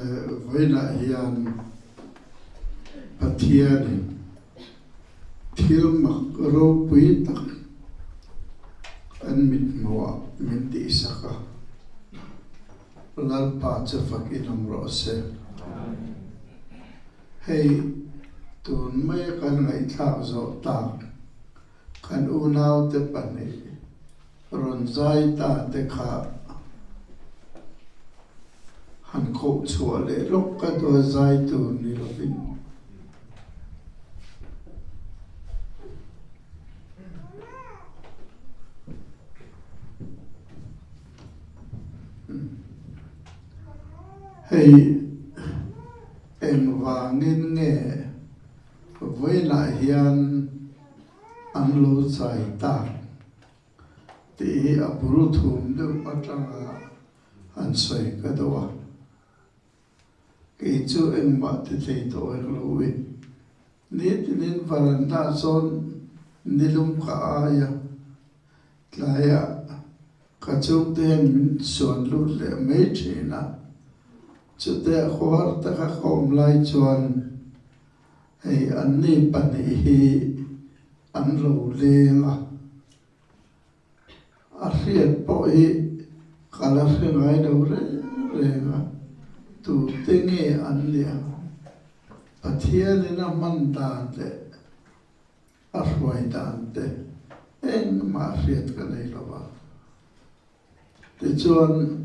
Vawiinah hian Pathianin thil mak ropui tak kan mithmuhah min tihsak a, Lalpa chu fak in awm rawh se. Hei tun maia kan ngaihthlak zawh tak kan unaute pahnih rawn zai ta te kha han koh chhuah leh lawk ka duh a zai tur ni lovin. Hei engvangin nge vawiinah hian an lo chai tak tih hi a bul thum deuh atanga han sawi ka duh a. Kei chu engmah ti thei tawh hek lo i. Nitinin varanda zawn nilum ka ai a, tlaiah ka chhungte hian min suan lut leh mai thin a. Chute khuar taka ka awm lai chuan hei anni pahnih hi an lo leng a. A hriat pawh hi ka la hre ngai lo reng reng a, tute nge an nih ang? Pathianin a hman dan leh a hruai dan te engmah hriat ka nei lo va. Tichuan,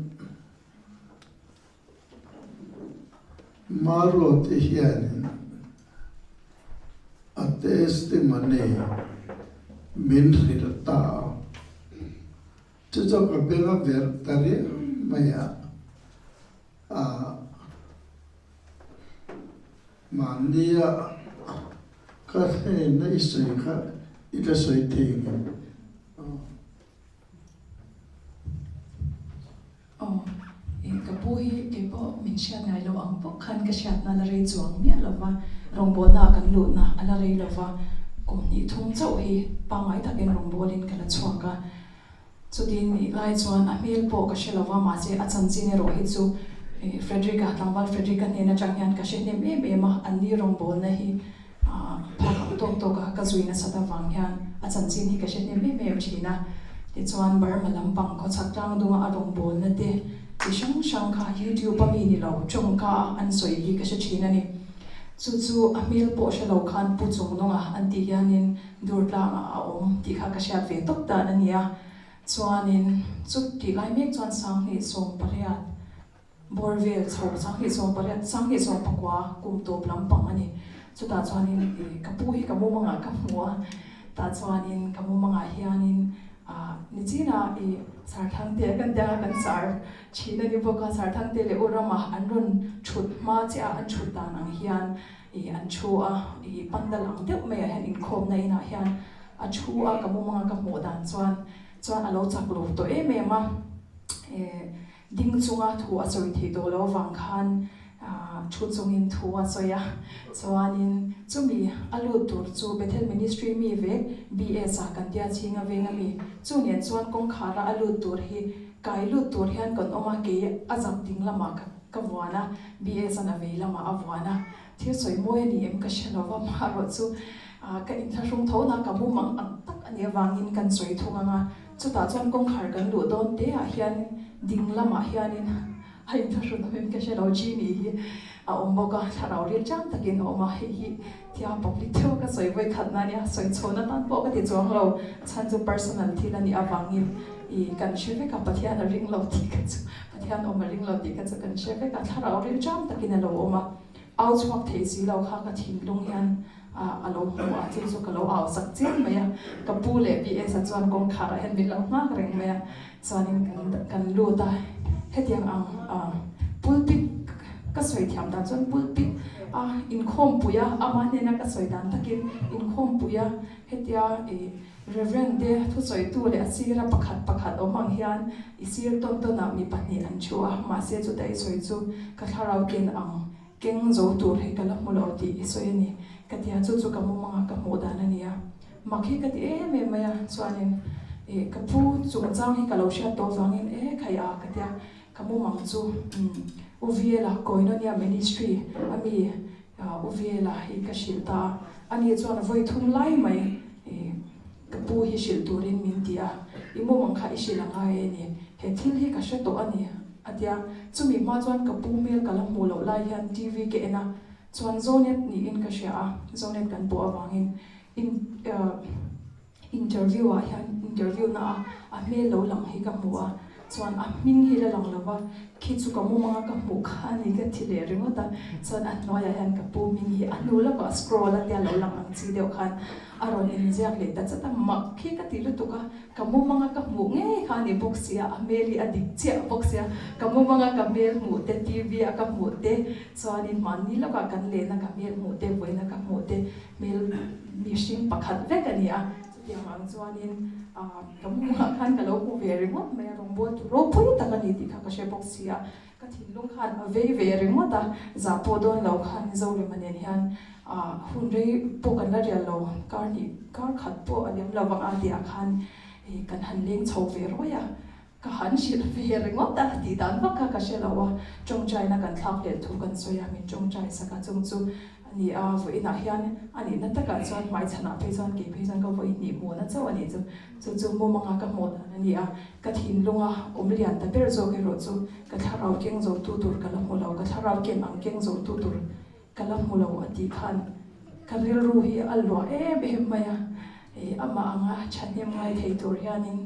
Maruati hianin a testimony min hrilh ta a, chu chu ka beng a verh ta riau mai a, mahnia ka hnena i sawi kha i la sawi thei ngem? Aw, e, ka pu hi kei pawh min hriat ngai lo ang bawk khan ka hriatna la rei chuang miah lo va, rawngbawlna ah kan luhna a la rei lo va, kum hnih thum chauh hi pangngai takin rawngbawlin ka la chhuak a. Chutin nih lai chuan a hmel pawh ka hre lo va, mahse a chanchin erawh hi chu Frederick-a, tlangval Frederick-a hnen atang hian ka hre hnem em em a, anni rawngbawlna hi Phak ang tawk tawk a ka zui nasat avang hian a chanchin hi ka hre hnem em em thin a. Tichuan Burma lampang khawchhak tlangdunga a rawngbawlna te chi hrang hrang kha YouTube a mi ni lo tawngka a an sawi hi ka hre thin a ni. Chu chu a hmel pawh hre lo khan Pu Chungnunga an tih hianin Durtlangah a awm tih kha ka hriat ve tawp dan a ni a. Chuanin chu tih lai mek chuan 2018 Bawr vel chho 2018, 2019 kum tawp lampang a ni. Chutah chuanin ih ka pu hi ka mumangah ka hmu a, tah chuanin ka mumangah hianin ah nichinah ih Sarthangte kan tia kan sar thin a ni bawk a, Sarthangte leh U Rama an rawn thut hma chiah a an thut dan ang hian ih an thu a, ih pandal ang deuh maiah hian inkhawmna inah hian a thu a ka mumanga ka hmuh dan chuan chuan a lo chak lo tawh em em a, eh. Ding chunga thu a sawi theih tawh lo avang khan thu chungin thu a sawi a, chuanin chumi a lut tur chu Bethel Ministry mi vek BS ah kan tia chhing a veng a mi, chu nen chuan kawngkhara a lut tur hi kai lut tur hian kan awm a, kei a zak ding lamah ka vuan a, BS an a vei lamah a vuan a, thil sawi mawi a ni em ka hre lova, marawh chu ka inthlahrung tho na ka mumang ang tak a nih avangin kan sawi thung ang a. Chutah chuan kawngkhar kan luh dawn te ah hian ding lamah hianin a inthlahrun awm em ka hre lo, Jimmy hi a awm bawk a, thlarau ril ṭam takin a awm a, hei hi thia public theuh ka sawi vawi khat na nia, sawi chhawn atan pawh ka ti chuang lo, chhan chu personal thil a nih avangin ih kan hre vek a, Pathian a ring lo tih kha chu, Pathian awm a ring lo tih kha chu kan hre vek a, thlarau ril ṭam takin a lo awm a, au chhuak thei si lo kha ka thinlung hian a lo hmu a, chu chu ka lo au sak chiang mai a, ka pu leh PS a chuan kawngkhar ah hian min lo nghak reng mai a, chuanin kan kan lut a, hetiang ang pulpit ka sawi thiam dan chuan pulpit a inkhawmpui a, ama hnena ka sawi dan takin inkhawmpui a, hetia ih Reverend te thusawitu leh a sira pakhat pakhat awm ang hian i sir tawn tawn ah mi pahnih an thu a, mahse chuta i sawi chu ka thlarau ken ang. Keng zo tur hi ka la hmu lo tih i sawi a ni ka ti a, chu chu ka mumanga ka hmuh dan a ni a, mak hi ka ti em em mai a, chuanin ih ka pu chungchang hi ka lo hriat tawh vangin e khai a ka ti a, ka mumang chu umm U Viela Koinonia Ministry a mi U Viela hi ka hrilh ta a, ani chuan vawi thum lai mai ka pu hi hrilh turin min ti a, i mumang kha i hrilh a ngai e ni, he thil hi ka hre tawh a ni a tia, chumi hma chuan ka pu hmel ka la hmuh loh lai hian TV ka en a, chuan Zonet niin ka hria a, Zonet kan pawh avangin in Interview ah hian interview na a a hmel lo lang hi ka hmu a, chuan a hming hi la lang lo va, khi chu ka mumang a ka hmuh kha a ni ka ti leh ringawt a, chuan a hnuaiah hian ka pu hming hi a hnu lawkah scroll a tia lo lang ang chi deuh khan a rawn inziak leh ta chat a, mak khi ka ti lutuk a, ka mumang a ka hmuh ngei kha a ni bawk sia, a hmel hi a dik chiah bawk sia, ka mumang a ka hmel hmuh te TV a ka hmuh te chuanin hmanni lawkah kan lehna ka hmel hmuh te vawiina ka hmuh te Hmel mihring pakhat vek a ni a, chutiang ang chuanin ka mumah khan ka lo hmu ve ringawt mai a, rawngbawl tu ropui tak a ni tih kha ka hre bawk si a, ka thinlung khan a vei ve ringawt a, zah pawh dawn lo khan Zorema nen hian hun rei pawh kan la rial lo, kar hnih kar khat pawh a liam lo vang a tihah khan kan han leng chho ve ruai a, Ka han hrilh ve ringawt a, tih dan vak kha ka hre lo a, tawngtaina kan thlak leh thu kan sawi a, min tawngtai sak a, chung chu a ni a, vawiinah hian a nihna takah chuan hmaichhanah phei chuan kei phei chuan ka vawi hnih hmuhna chauh a nih chu, chu chu mumanga ka hmuh dan a ni a, ka thinlunga awm lian ta ber zawk erawh chu ka thlarau keng zo tu tur ka la hmu lo, ka thlarau ken ang keng zo tu tur ka la hmu lo a tih khan ka rilru hi a luah em em mai a, amah anga thahnem ngai thei tur hianin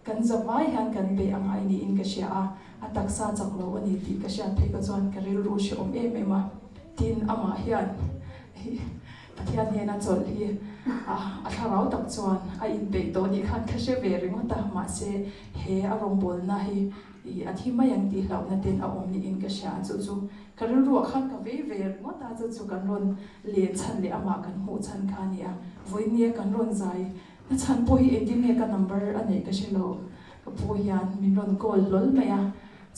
Kan zavai hian kan beih a ngai niin ka hria a, a taksa chak lo a ni tih ka hriat phei ka chuan ka rilru hrehawm em em a. Tin, amah hian Pathian hnena chawlh hi a thlarau tak chuan a inpeih tawh nih khan ka hre ve ringawt a, mahse he a rawngbawlna hi a thi mai ang tih hlauhna ten a awm niin ka hria a, chu chu ka rilruah khan ka vei ve ringawt a, chu chu kan rawn len chhan leh amah kan hmuh chhan kha a ni a, vawinia kan rawn zai A chhan pawh hi engtin nge ka number a neih ka hre lo, ka pu hian min rawn call hlawl mai a,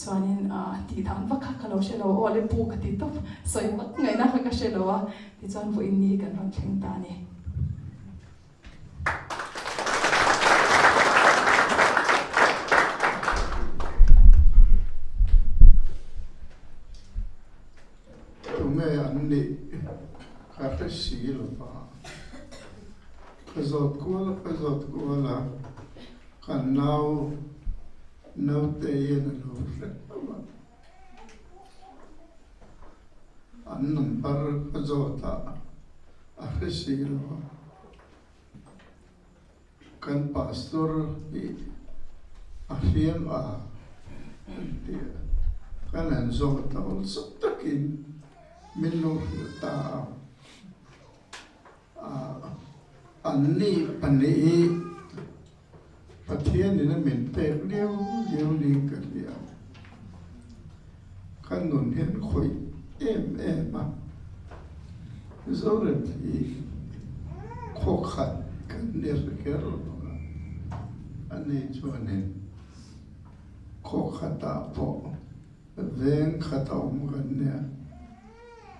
chuanin tih dan vak kha ka lo hre lo, aw le pu ka ti tawp, sawi vak ngaihna kha ka hre lo a, tichuan vawiin ni hi kan rawn thleng ta a ni. Tunge an nih ka hre si lo va. Ka zawt kual a, ka zawt kual a, kan nau naute hian a lo hre hlauh a. An number ka zawt a, a hre si lo a. Kan pastor hi a hliam a an ti a, kan han zawt a, awlsam takin min lo hrilh ta a. Anni pahnih hi Pathianin a min pek liau liau niin ka hria. Ka nun hian khawih em em a, Zorem hi khaw khat kan ni hre kher lo bawk a, ani chuanin khaw khatah pawh Veng khat a awm kan nia,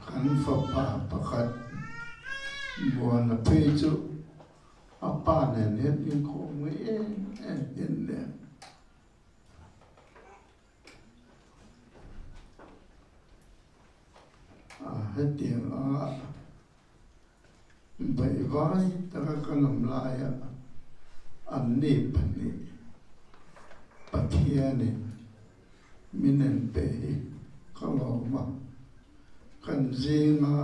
kan fapa pakhat Muana phei chu a pa nen hian inkhawm ngai em em hian nia. Hetiang anga baihvai taka kan awm laia anni pahnih Pathianin min en pe hi ka lawm a, kan zinga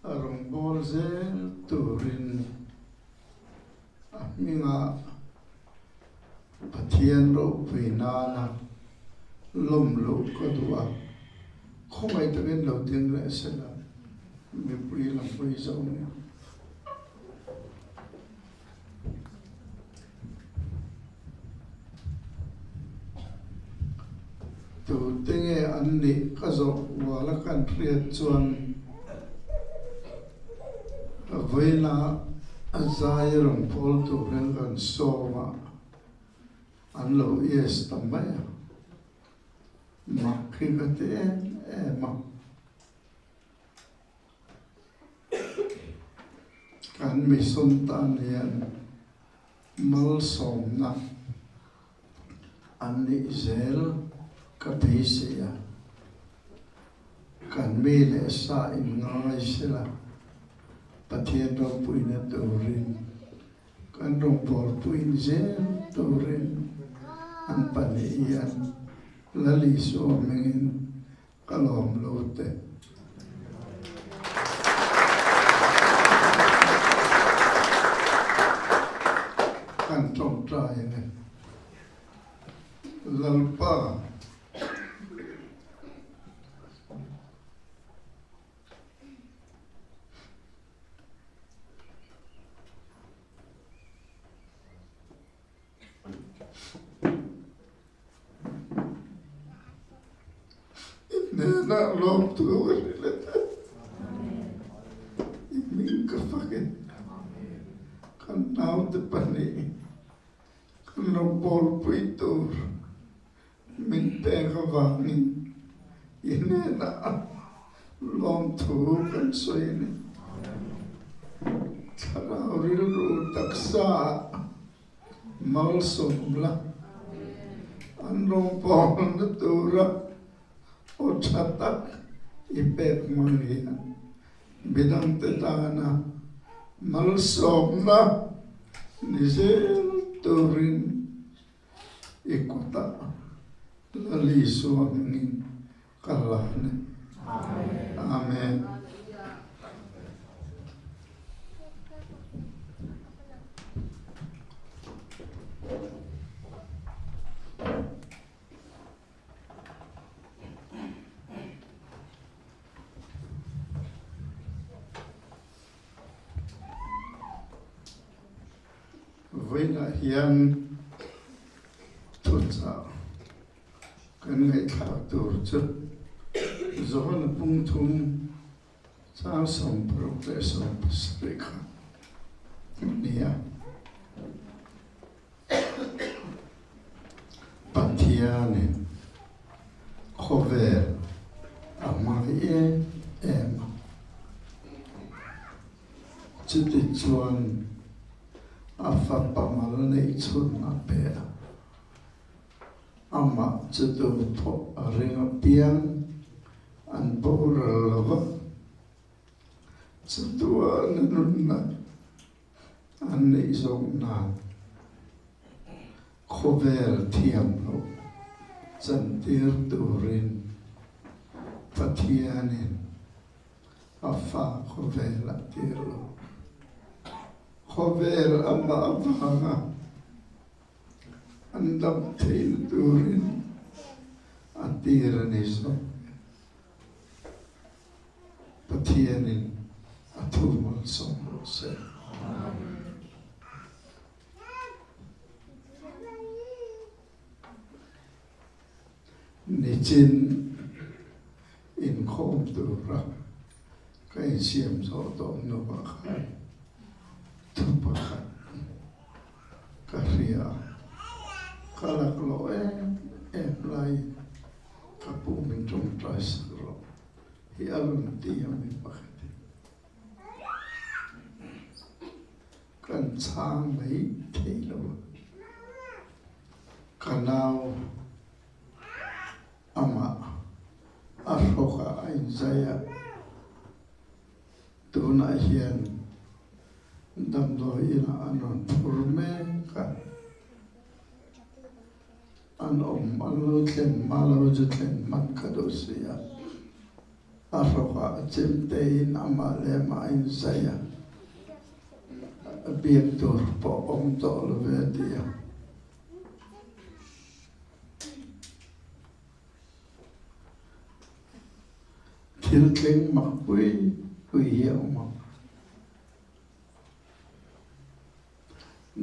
rawngbâwl zel turin a hminga Pathian ropui nana lawm loh ka duh a, khawngaih takin lo ding leh sela mipui lam hawi zo nia. Tute nge an nih ka zawh ual a kan hriat chuan vawiina a zai rawn pawl turin kan sawm a, an lo yes ta mai a, mak hi ka ti em em a. Kan mission tan hian malsawmna an nih zel ka beisei a. Kan mi leh sa in ngai sela, Pathian ropuina turin, kan rawngbawlpuiin zel turin an pahnih hian Lal Isua hmingin ka lawm lo te. Kan tawngtai a ni. Lalpa. I hnenah lawmtu ka hrilh a che. I hming ka fak e. Kan naute pahnih kan lo bawlpui tur min pek avangin i hnenah lawmthu kan sawi a ni. Thlarau rilru taksa ah malsawm la, an rawngbawlna tura aw tha tak i pek hmang hian midangte tana malsawmna ni zel turin I kutah Lal Isua hmingin ka hlan e. Amen. Vawiinah hian thuchah kan ngaihthlak tur chu Johana pungthum chang 60 leh 70 kha a ni a. Pathianin khawvel a hmang em em a. Chutichuan a fapa mal neih chhun a pe a, amah chu duhthawh a ring apiang an boral lo va, chutuan a nunna an neih zawk nan khawvel thiam loh chantir turin Pathianin A fa khawvel a tir lo. Khawvel amah avanga an dam theihna turin a tir a ni zawk. Pathianin a thu malsawm rawh se. Nichin inkhawm tura ka insiam zawh tawh hnuah khan thu pakhat ka hria a, ka laklawh em em laiin ka pu min tawngtai sak rawh hi a rawn ti a mi pakhatin. Kan chhang mai thei lo a. Ka nau amah a hrawk ah a inzai a, tunah hian damdawi inah an rawn phur mek a, an awm an lo thlen hma lo chu thlen hman ka duh si a, a hrawk ah chemte in amah leh amah a inzai a, a biak tur pawh awm tawh lo ve a ti a. Thil thleng mak pui pui hi a awm ang.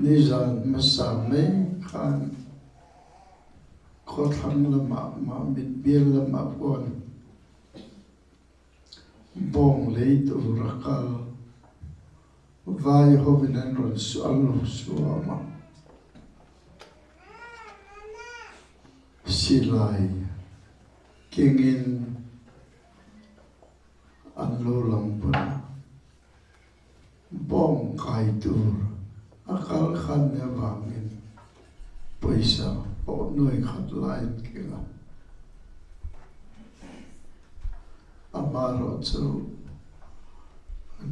Nizan hmasa mai khan khawthlang lamah Mahmit bial lamah khuan Bawng lei tur a kal. Vai hovin an rawn an lo suam a. Silai kengin an lo lang bun a. Bawng kai tur a kal khan ni avangin pawisa pawh nuai khat lai an keng a. Amaherawhchu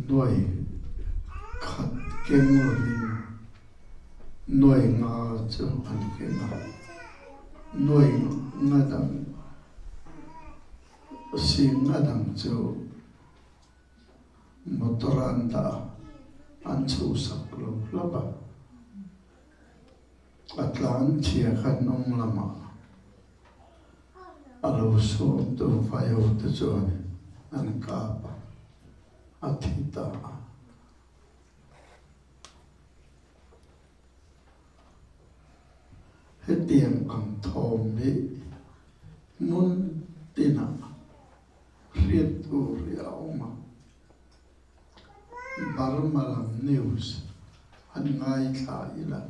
nuai khat keng lovin nuai nga chu an keng a, nuai nga dang sing nga dang chu motor an dah a, an chhuhsak lo hlauh a. A tlan chhia kha hnung lamah a lo sawmtu vaio te chuan an kap a, a thi ta a. Hetiang ang thawm hi hmun tinah hriat tur hi a awm a. Burma lam news han ngaithla ila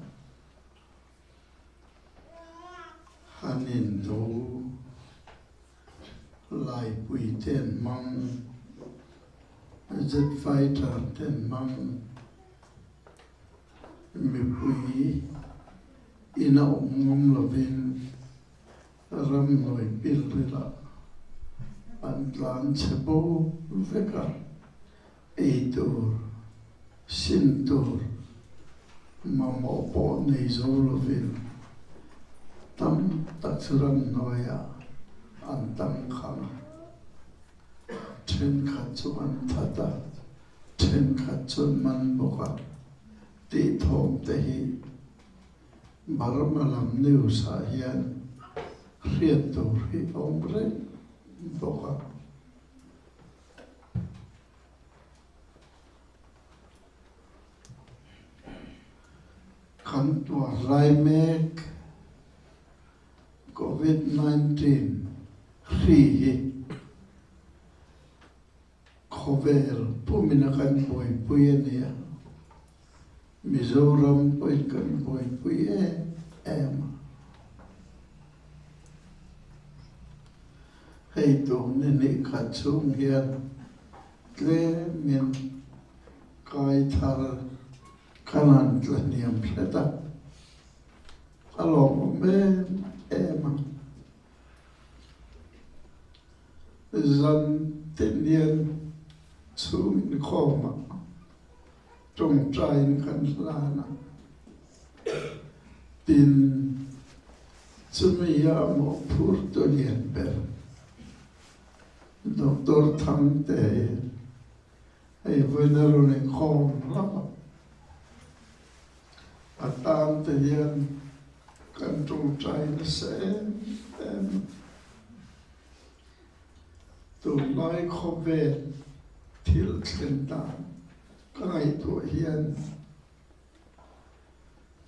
han indo laipui te an hmang, jet fighter te an hmang, mipui ina awm ngam lovin Ramhnuai pilrilah an tlan chhe bo vek a, ei tur, sin tur mamawh pawh nei zo lovin tam tak chu ramhnuaiah an tangkhang a, thenkhat chu an that a, thenkhat chu an man bawk a tih thawm te hi Burma lam news ah hian hriat tur hi a awm reng bawk a. Kan tuar lai mek Covid 19 hri hi Khawvel pumin a kan buaipui a nia, Mizoram pawhin kan buaipui em em a. Hei tun ni hnih khat chhung hian tlemin kai thar kan han tla hniam hret a, a lawmawm em em a. Zan tin hian chhung inkhawmah tawngtaiin kan hlan a, tin chumi a mawhphurtu lian ber Doctor Thangte hi hei vawiin a rawn inkhawm hlauh a, a tan te hian kan tawngtai nasa em em a. Tunlai khawvel thil thlen dan ka ngaihtuah hian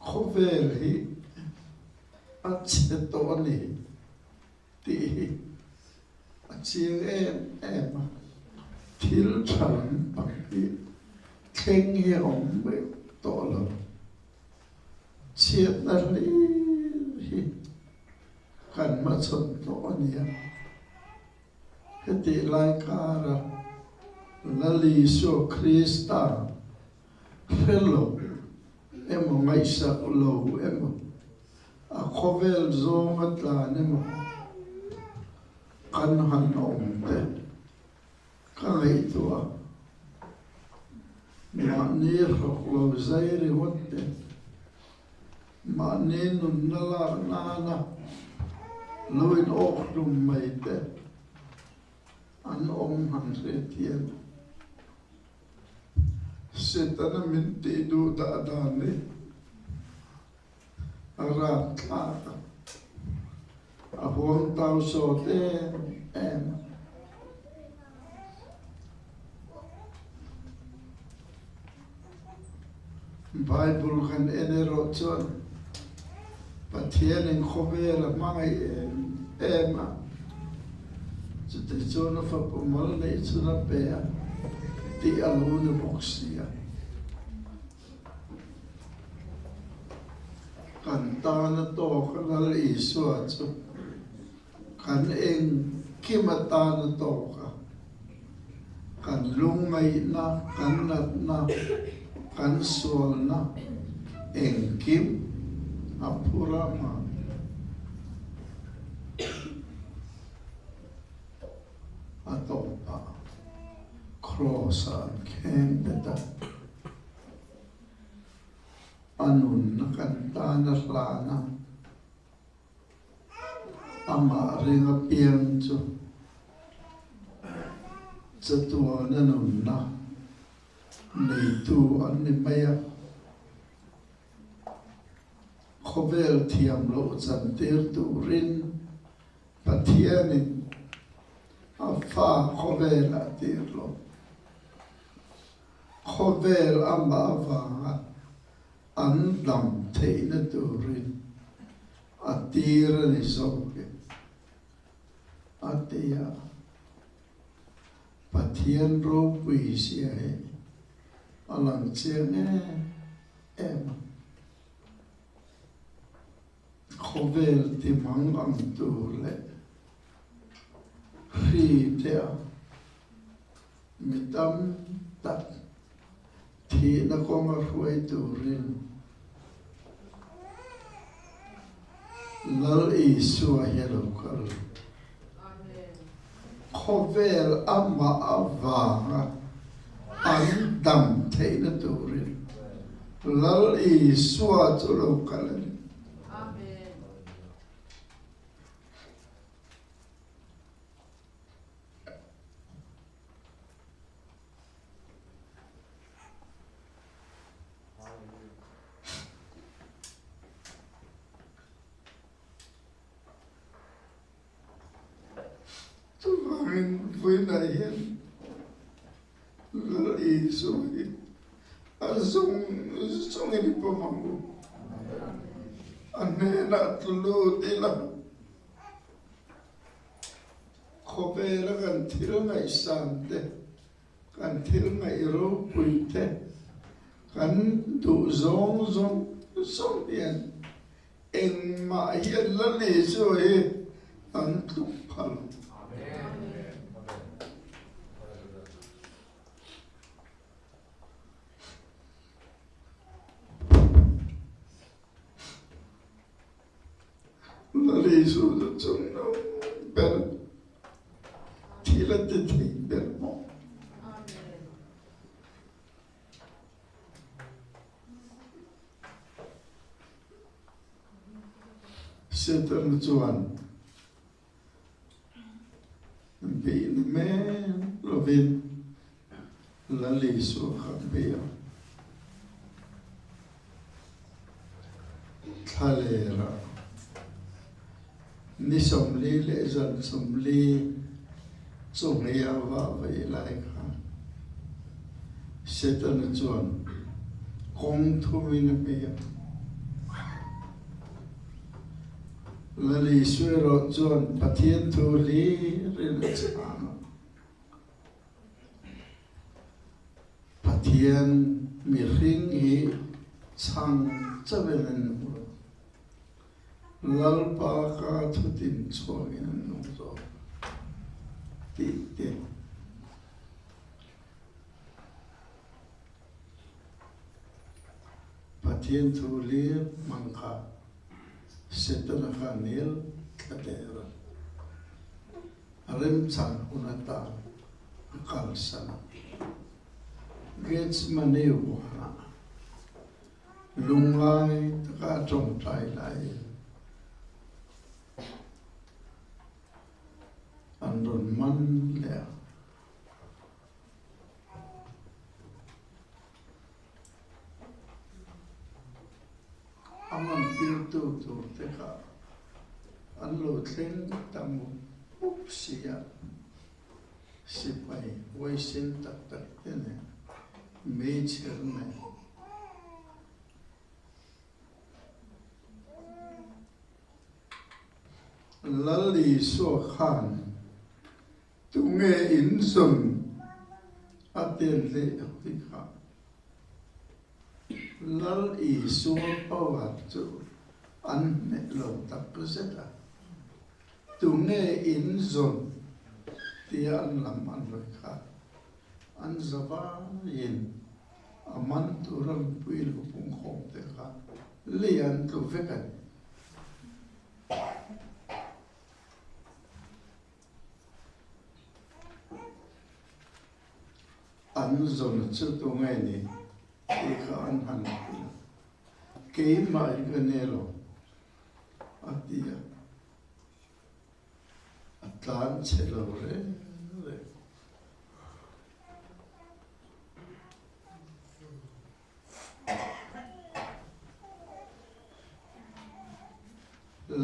khawvel hi a chhe tawh a ni tih hi a chiang em em a, thil tha lampang hi thleng hi a awm meuh tawh lo. Chhiatna hlir hi kan hmachhawn tawh a nia. Hetih lai kara Lal Isua Krista hre lo emaw ngaihsak lo emaw a khawvel zawnga tlan emaw kan han awm te ka ngaihtuah a, mahni hrawk lo zai ringawt te, mahni nunna lak nana lo in awk hlum mai te an awm han hriat hian Setana min tih duh dah dan hi a rapthlak a, a huang tau sawt em em a. Bible kan en erawh chuan Pathianin khawvel a hmangaih em em a, chutichuan a fapa mal neih chhun a pe a tih a lo ni bawk si a. Kan tana tawk a Lal Isua chu kan engkim atana tawk a, kan lungngaihna, kan natna, kan sualna engkim a phur a hma. A tawp a. Kraws-ah an kheng bet a, a nunna kan tan a hlan a, amah ring apiang chu chatuana nunna neitu an ni mai a. Khawvel thiam loh chantir turin Pathianin a fa khawvel a tir lo. Khawvel amah avanga an dam theihna turin a tir a ni zawk e, a ti a. Pathian ropui zia hi a lang chiang em em a. Khawvel ti mang ang tur leh hri te a mi tam tak thihna kawnga hruai turin Lal Isua hi a lo kal. Khawvel amah avanga an dam theihna turin Lal Isua chu lo kal a ni. Chuvangin vawiinah hian Lal Isua hi a zawng zawngin i pawm ang u. A hnenah tlu lut ila, khawvela kan thil ngaihsan te, kan thil ngaih ropui te, kan duh zawng zawng zawng hian Engmah hian la nei chu hi an tluk phal. La nei chu chu chung no ber thil a ti thei ber maw. Satan chuan beihna men lovin Lal Isua kha a bei a. Thlalera ni 40 leh zan 40 chawhmeh a vah vei lai khan Setana chuan kawng thumin a bei a. Lal Isua erawh chuan Pathian thu hlirin a chhang a. Pathian mihring hi chhang chauhin an hmu lo. Lalpa ka thutin chhuakin an nung zawk tih te. Pathian thu hlir hmang kha Setana kha nel thla der a. A remchan hun atan a kalsan a. Gethsemane huanah lunglai taka a tawngtai laiin an rawn man leh a. A man tirtu tur te kha an lo thleng ta mup mup si a, sipai huaisen tak tak te nen meichher nen. Lal Isua khan Tunge in zawn a tel hle hawi kha? Lal Isua power chu an hneh lo tak zet a. Tunge in zawn tia an lam an hawi kha? An zavaiin a man tura mipui lo pungkhawm te kha lei an tlu vek a ni. An zawn chu tu nge ni tih kha an han hrilh a, Keimah hi ka ni lo, a ti a, a tlan chhe lo reng reng.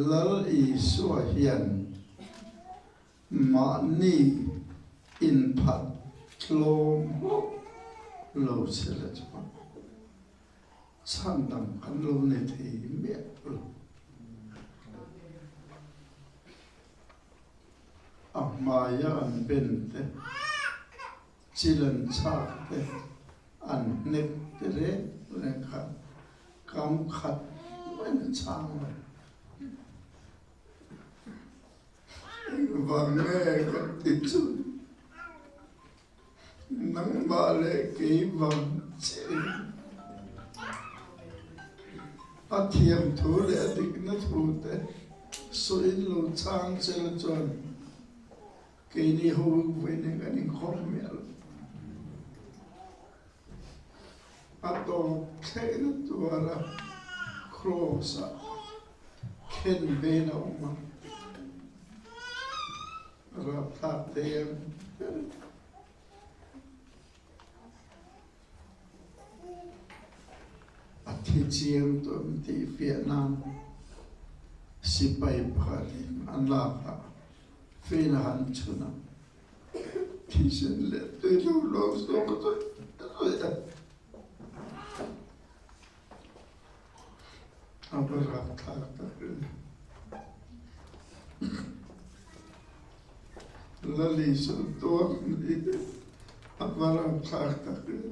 Lal Isua hian Mahni inphat tlawm hlawk lo che la chuan chhandam kan lo nei thei miah lo. A hmaia an ben te, chil an chhak te, an hnek te reng reng khan kam khat mai na chhang lo. Engvang nge kan ti chu nangmah leh keimah chiah a thiam thu leh a dikna thu te sawiin lo chhang che la chuan keini ho vawiin eng kan inkhawm miah lo. A tawp thlehna tuara Kraws-ah khen ven a awm a, rapthlak thei ang ber. A thi chiang tawh em tih fiah nan sipai pakhatin an lak a, fein a han chhun a. Thisen leh tui lo lawng zawk zawih zawih a. A va rapthlak tak em. Lali sawn tuar ni a va rapthlak tak em.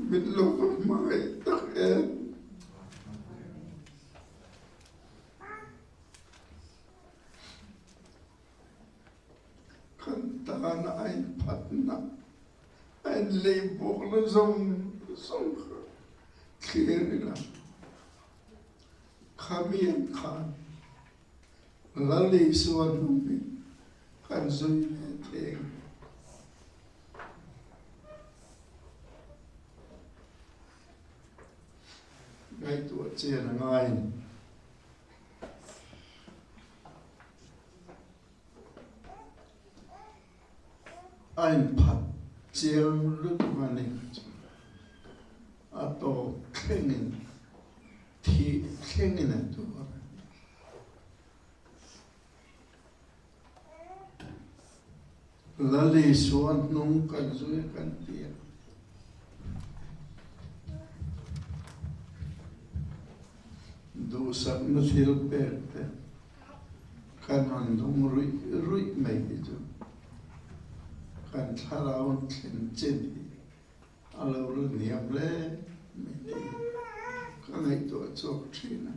Min lo va hmangaih tak em. Kan tana a inphatna, a inleihbuakna zawng zawng kha thlir ila, khami ang khan Lal Isua hnungin kan zui ve thei ang. Ngaihtuah chian a ngai a ni. A inphat chiang lutuk a ni chu a tawp thlengin thih thlengin a tuar a ni. Lal Isua hnung kan zui kan ti a. Duhsakna thil pek te kan han dawng ruih ruih mai hi chu kan thlarau thlen chin hi a lo la hniam hle mai tih hi ka ngaihtuah chhuak thin a.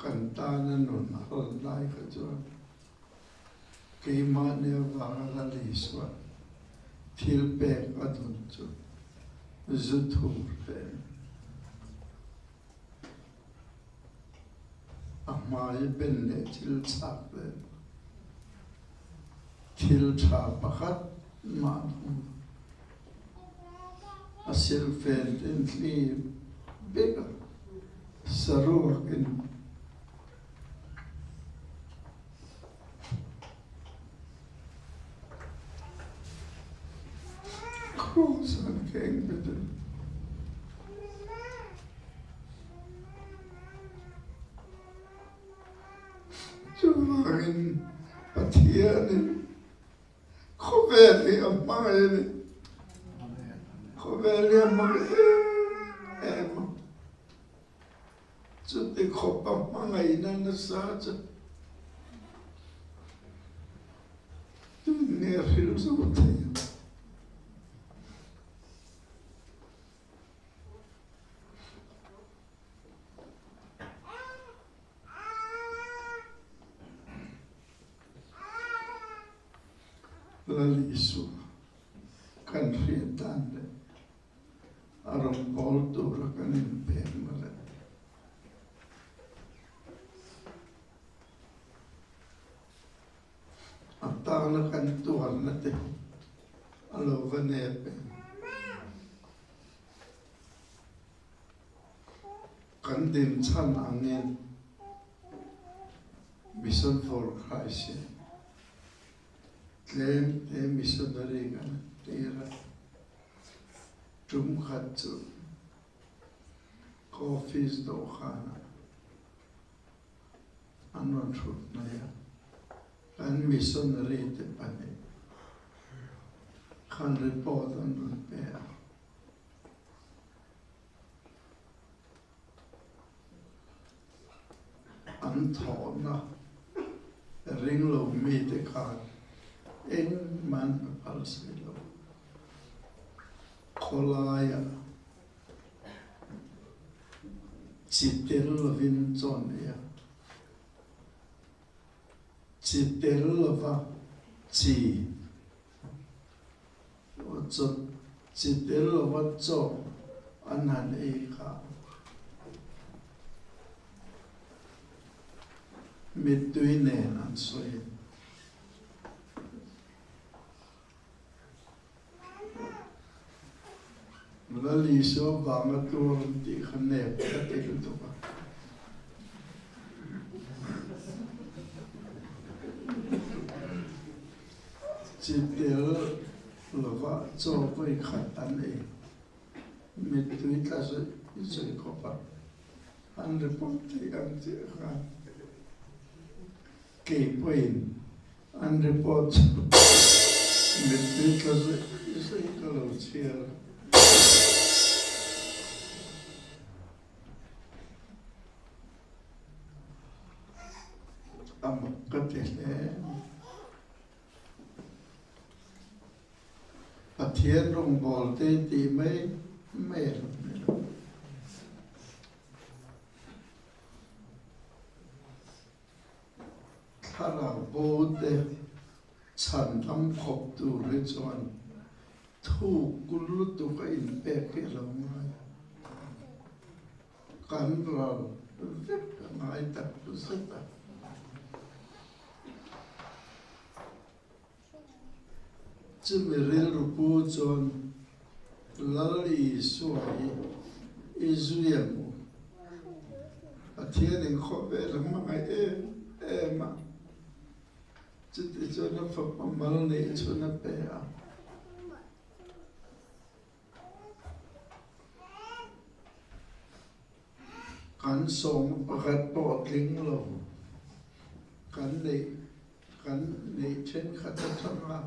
Kan tana nun a rawn lai kha chuan keimahni avanga Lal Isua thil pek a dun chu zu thur te a ni. A hmai ben leh thil chak leh thil tha pakhat mah an hmu lo. A silfen te in thlir vek a, saruak in Kraws an keng bet a ni. Chuvangin Pathianin khawvel hi a hmangaih a ni. Khawvel hi a hmangaih em em a. Chuti khawp a hmangaihna nasa chu tun nge hrilh zo thei ang? Lal Isua. Kan hriat dan leh a rawngbâwl tura kan inpekna leh a tana kan tuarna te a lo va nep em? Kan dinchhan angin Mission for Christ hi Tlem te missionary kan tir a, tum khat chu ka office dawhkanah an rawn hrut mai a, kan missionary te pahnih khan report an rawn pe a. An thawhna ring lo mite khan engmah an pe phal si lo. Khawlaiah chi tel lovin chaw nei a, chi tel lova chi Chi tel lova chaw an han ei kha mittui nen an sawi. Lal Isua vanga tuar an tih kha nep ka ti lutuk a. Chi tel lova chaw vawi khat an ei. Mittui tla zawih zawih khawp a an report theih ang chiah khan kei pawhin an report chu mittui tla zawih zawih ka lo chhiar a. A mak ka ti hle. Pathian rawngbâwl te tih mai mai a lo ni lo. Thlarau bo te chhan dam khawp tur hi chuan thuk lutuk a inpek hi a lo ngai a. Kan ral vek a ngai tak zet a. Chumi rilru pu chuan Lal Isua hi i zui ang u. Pathianin khawvel a hmangaih em em a, chuti chuan a fapa mal neih chhun a pe a. Kan sawm pakhat pawh tling lo kan neih kan neih thenkhat atanga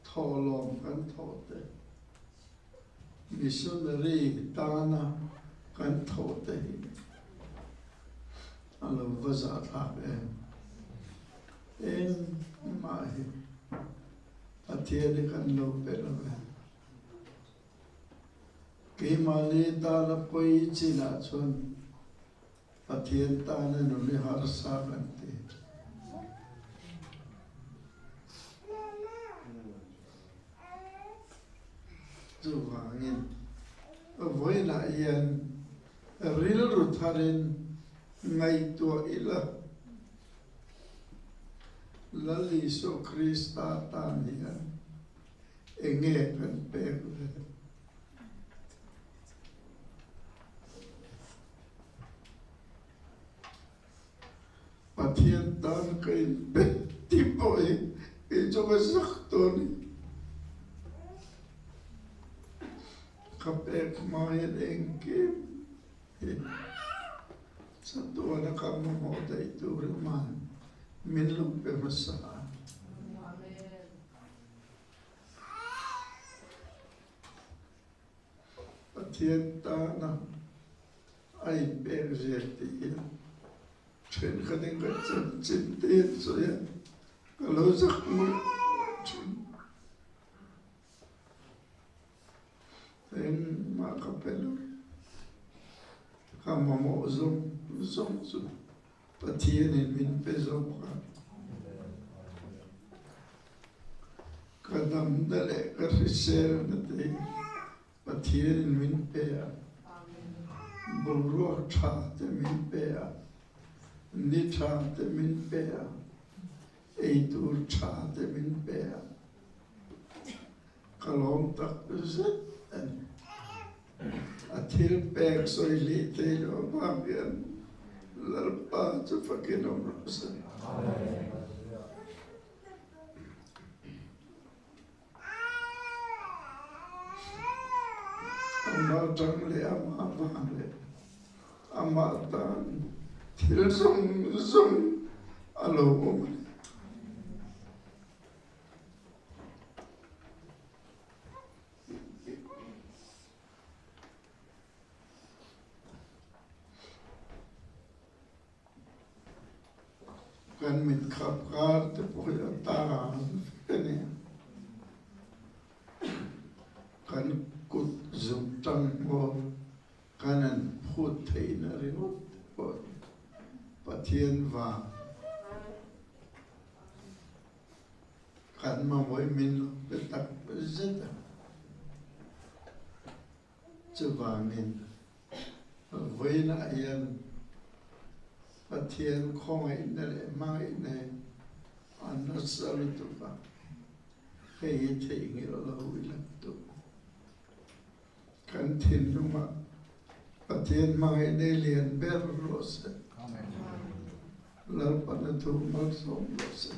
thawhlawm kan thawh te, missionary tana kan thawh te hi a lo va zahthlak em. Engmah hi Pathian hi kan lo pe lo ve. Keimahni tana pawi chinah chuan Pathian tana nun hi harsa kan ti. Chuvangin vawiinah hian rilru tharin ngaihtuah ila. Lal Isua Krista tan hian eng nge kan pek ve? Pathian tan ka inpe tih pawh hi kei chu ka zak tawh a ni. Ka pek hma hian engkim hi Chatuana ka mamawh daih tur i man min lo pe hmasa a. Pathian tana a inpek zia tih hi thenkhatin ka chanchin te an sawi a, ka lo zak ngawih ngawih thin. Engmah ka pe lo. Ka mamawh zawng zawng chu Pathianin min pe zawk a. Ka damna leh ka hriselna te hi Pathianin min pe a, boruak tha te min pe a, ni tha te min pe a, eitur tha te min pe a, ka lawm tak zet a ni. A thil pek sawi hlih thei lo avang hian Lalpa chu fakin awm rawh se. Amah tang leh amah vang leh amah tan thil zawng zawng a lo awm a ni. Kan mit khap kar te pawh hi a tan vek a ni. Kan kut zung tang maw kan han phut theihna ringawt te pawh hi Pathian vang kan mamawih min lo pe tak zet a. Chuvangin, vawiinah hian Pathian khawngaihna leh hmangaihna hi a nasa lutuk a, hei hi theihnghilh lo ila duh. Kan thinlungah Pathian hmangaihna hi lian ber rawh se. Lalpan a thu malsawm rawh se.